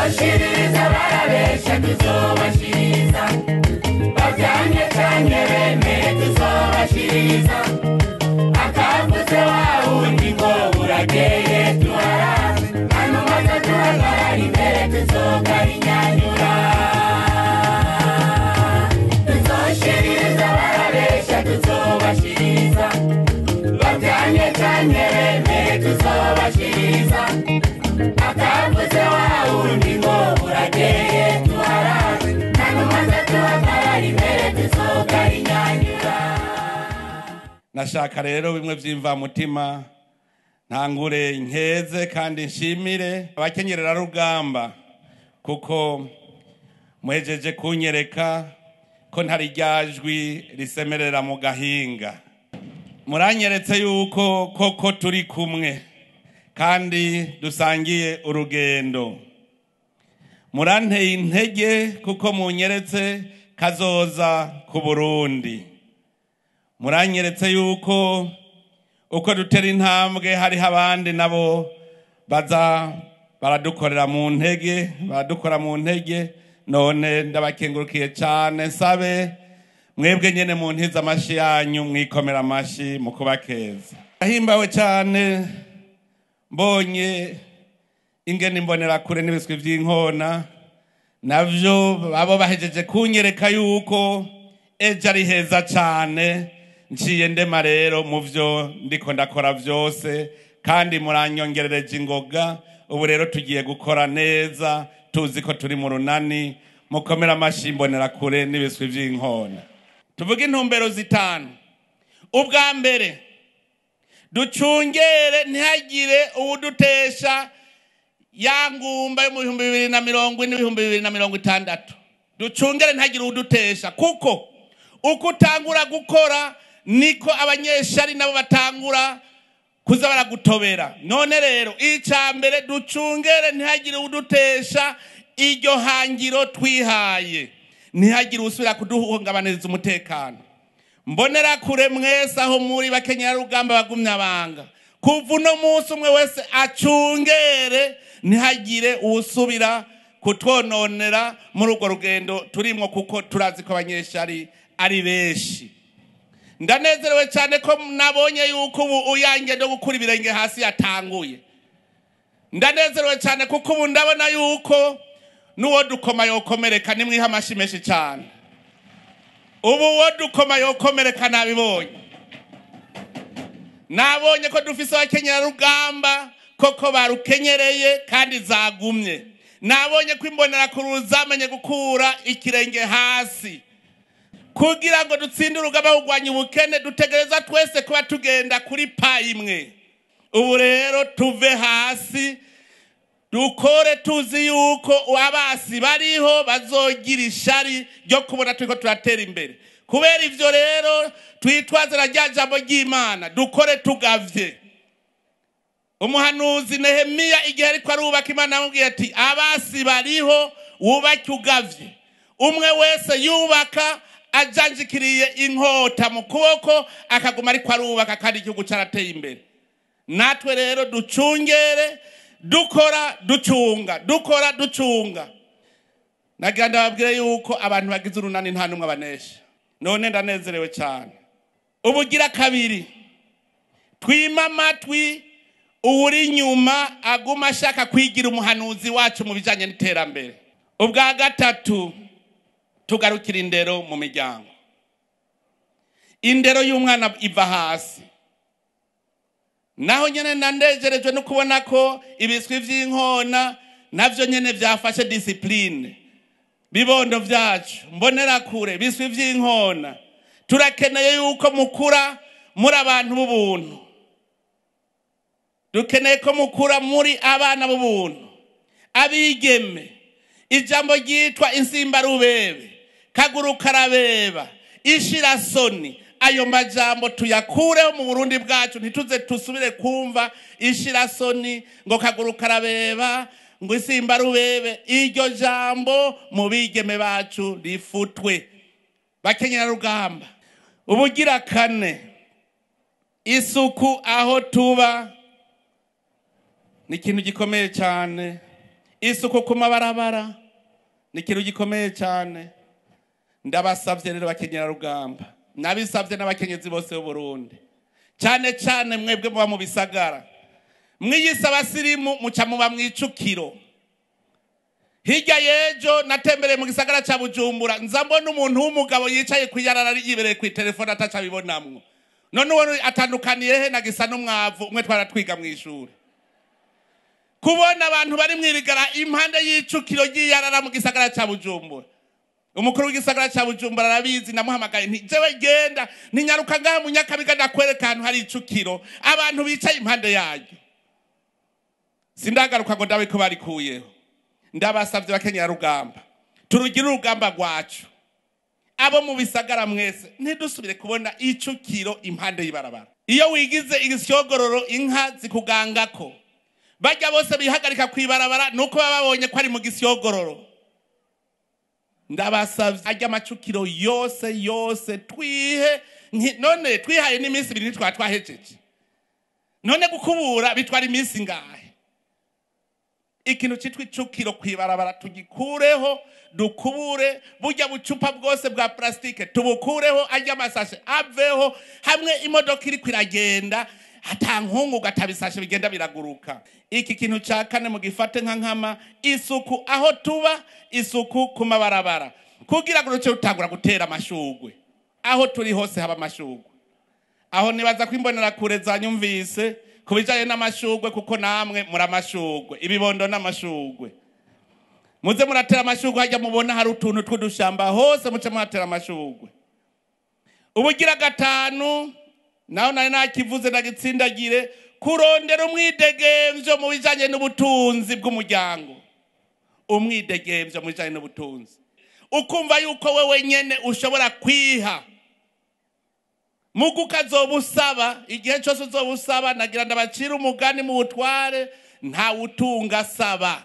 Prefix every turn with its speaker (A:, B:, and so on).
A: Tuzoshiriza barabesha tuzobashiriza bavyanye canke bemeye tuzobashiriza akavuze wa wundi ngo burakeye tuharabe hanyuma tuhagarara imbere tuzokarinyanyura tuzoshiriza barabesha tuzobashiriza bavyanye canke bemeye tuzobashiriza akavuze wa wundi ngo burakeye tuharabe hanyuma tuhagarara imbere tuzokarinyanyura.
B: Nashaka rero bimwe vy'imvamutima ntangure nkeze kandi nshimire abakenyerera rugamba kuko muhejeje kunyereka ko ntari ryajwi risemerera mu gahinga. Muranyeretse yuko koko turi kumwe kandi dusangiye urugendo. Muranteye intege kuko munyeretse kazoza ku Burundi. Muranyeretse yuko uko dutera intambwe hariho abandi nabo baza baradukorera mu ntege, baradukora mu ntege. None ndabakengurukiye cyane, nsabe mwebwe nyene mu ntiza amashi yanyu mwikomera amashi mu kubakeza. Ahimbawe cyane mbonye ingene imbonerakure n'ibiswi vy'inkona navyo babo bahejeje kunyereka yuko ejo ari heza cyane. Nciye ndema rero mu vyo ndiko ndakora vyose kandi muranyongerereje ingoga. Ubu rero tugiye gukora neza tuzi ko turi mu runani. Mukomera amashi imbonerakure n'ibiswi vy'inkona. Tuvuge intumbero zitanu. Ubwa mbere, ducungere ntihagire uwudutesha ya ngumba yo mu 2040, 2060. Ducungere ntihagire uwudutesha, kuko uko utangura gukora niko abanyeshari nabo batangura kuza baragutobera. None rero ica mbere, ducungere ntihagire uwudutesha iryo hangiro twihaye, ntihagire usubira kuduhungabaniriza umutekano. Mbonera kure mwese aho muri bakenyera rugamba bagumya banga, kuva uno munsi umwe wese acungere ntihagire uwusubira kutwononera muri urwo rugendo turimwo, kuko turazi ko abanyeshari ari benshi. Ndanezerewe cyane ko nabonye yuko ubu uyange no gukura ibirenge hasi yatanguye. Ndanezerewe cyane kuko ubu ndabona yuko n'uwo dukoma yokomereka. Nimwiha amashi menshi cyane. Ubu uwo dukoma yokomereka nabibonye. Nabonye ko dufise abakenyerarugamba koko barukenyereye kandi zagumye. Nabonye ko imbonerakure zamenye gukura ikirenge hasi. Kugira ngo dutsinde urugamba rwo kurwanya ubukene, dutegereza twese kuba tugenda kuri pa imwe. Ubu rero tuve hasi dukore tuzi yuko abasi bariho bazogira ishari ryo kubona turiko turatera imbere. Kubera ivyo rero twitwaze na rya jambo ry'Imana, dukore tugavye. Umuhanuzi Nehemiya igihe ariko arubaka, Imana yamubwiye ati abasi bariho, wubake ugavye. Umwe wese yubaka ajanjikiriye inkota mu kuboko, akaguma ariko arubaka, kandi igihugu carateye imbere. Natwe rero ducungere, dukora ducunga, dukora ducunga. Nagira ndababwire yuko abantu bagize urunani nta n'umwe abanesha. None ndanezerewe cyane. Ubugira kabiri, twima amatwi uwuri inyuma aguma ashaka kwigira umuhanuzi wacu mu bijanye n'iterambere. Ubwa gatatu, tugarukira indero mu miryango. Indero y'umwana iva hasi. Naho nyene nandejerejwe no kubona ko ibiswi vy'inkona navyo nyene vyafashe discipline. Bibondo vyacu, mbonera kure, biswi vy'inkona, turakeneye yuko mukura muri abantu b'ubuntu. Dukeneye ko mukura muri abana b'ubuntu. Abigeme, ijambo ryitwa insimbarubebe, kaguru karabeba, ishirasoni, ayo majambo tuyakureho mu Burundi bwacu. Ntituze tusubire kumva ishirasoni, ngo kaguru karabeba, ngo isimbarubebe. Iryo jambo mu bigeme bacu rifutwe. Bakenyera rugamba, ubugira kane, isuku aho tuba ni ikintu gikomeye cyane. Isuku ku mabarabara ni ikintu gikomeye cyane. Ndabasabye rero bakenyerarugamba, nabisabye n'abakenyezi bose b'Uburundi, cyane cyane mwebwe muba mu bisagara, mwiyise abasirimu muca muba mwicukiro. Hirya y'ejo natembereye mu gisagara ca Bujumbura, nza mbona umuntu w'umugabo yicaye kwiyarara yibereye ku telefone ataca abibonamwo. None uwo atandukaniye he na gisa n'umwavu umwe twaratwiga mw'ishuri? Kubona abantu bari mwirigara impande y'icukiro ry'iyarara mu gisagara ca Bujumbura. Umukuru w'igisagara ca Bujumbura arabizi, namuhamagaye nti jewe genda ntinyaruka ngaha mu Nyakabiga ndakwereka ahantu hari icukiro abantu bicaye impande yaryo. Sindagaruka ngo ndabe ko barikuyeho. Ndabasavye bakenyerarugamba, turugire urugamba rwacu. Abo mu bisagara mwese ntidusubire kubona icukiro impande y'ibarabara. Iyo wigize igisyogororo inka zikugangako, bajya bose bihagarika kwibarabara nuko baba babonye ko ari mu gisyogororo. Ndabasavye ajya amacukiro yose yose twihe, none twihaye n'iminsi ibiri ntitwaba twahejeje. None gukubura bitwara iminsi ngahe? Ikintu citwa icukiro kwibarabara tugikureho, dukubure burya bucupa bwose bwa plastike tubukureho, ajya amasashe aveho, hamwe imodoka iriko iragenda ata nkungugu atabisashe bigenda biraguruka. Iki kintu ca kane mugifate nka nkama, isuku aho tuba, isuku ku mabarabara, kugira ngo duce dutangura gutera amashugwe. Aho turi hose haba amashugwe. Aho nibaza ko imbonerakure zanyumvise ku bijanye n'amashugwe, kuko namwe muri amashugwe, ibibondo n'amashugwe. Muze muratera amashugwe, hajya mubona hari utuntu tw'udushamba hose muce muratera amashugwe. Ubugira gatanu naho nari nakivuze ndagitsindagire, kurondera umwidegemvyo mu bijanye n'ubutunzi bw'umuryango. Umwidegemvyo mu bijanye n'ubutunzi, ukumva yuko wewe nyene ushobora kwiha mugu ukazobusaba igihe cyose uzobusaba. Nagira ndabacira umugani mu butware, ntawe utunga asaba.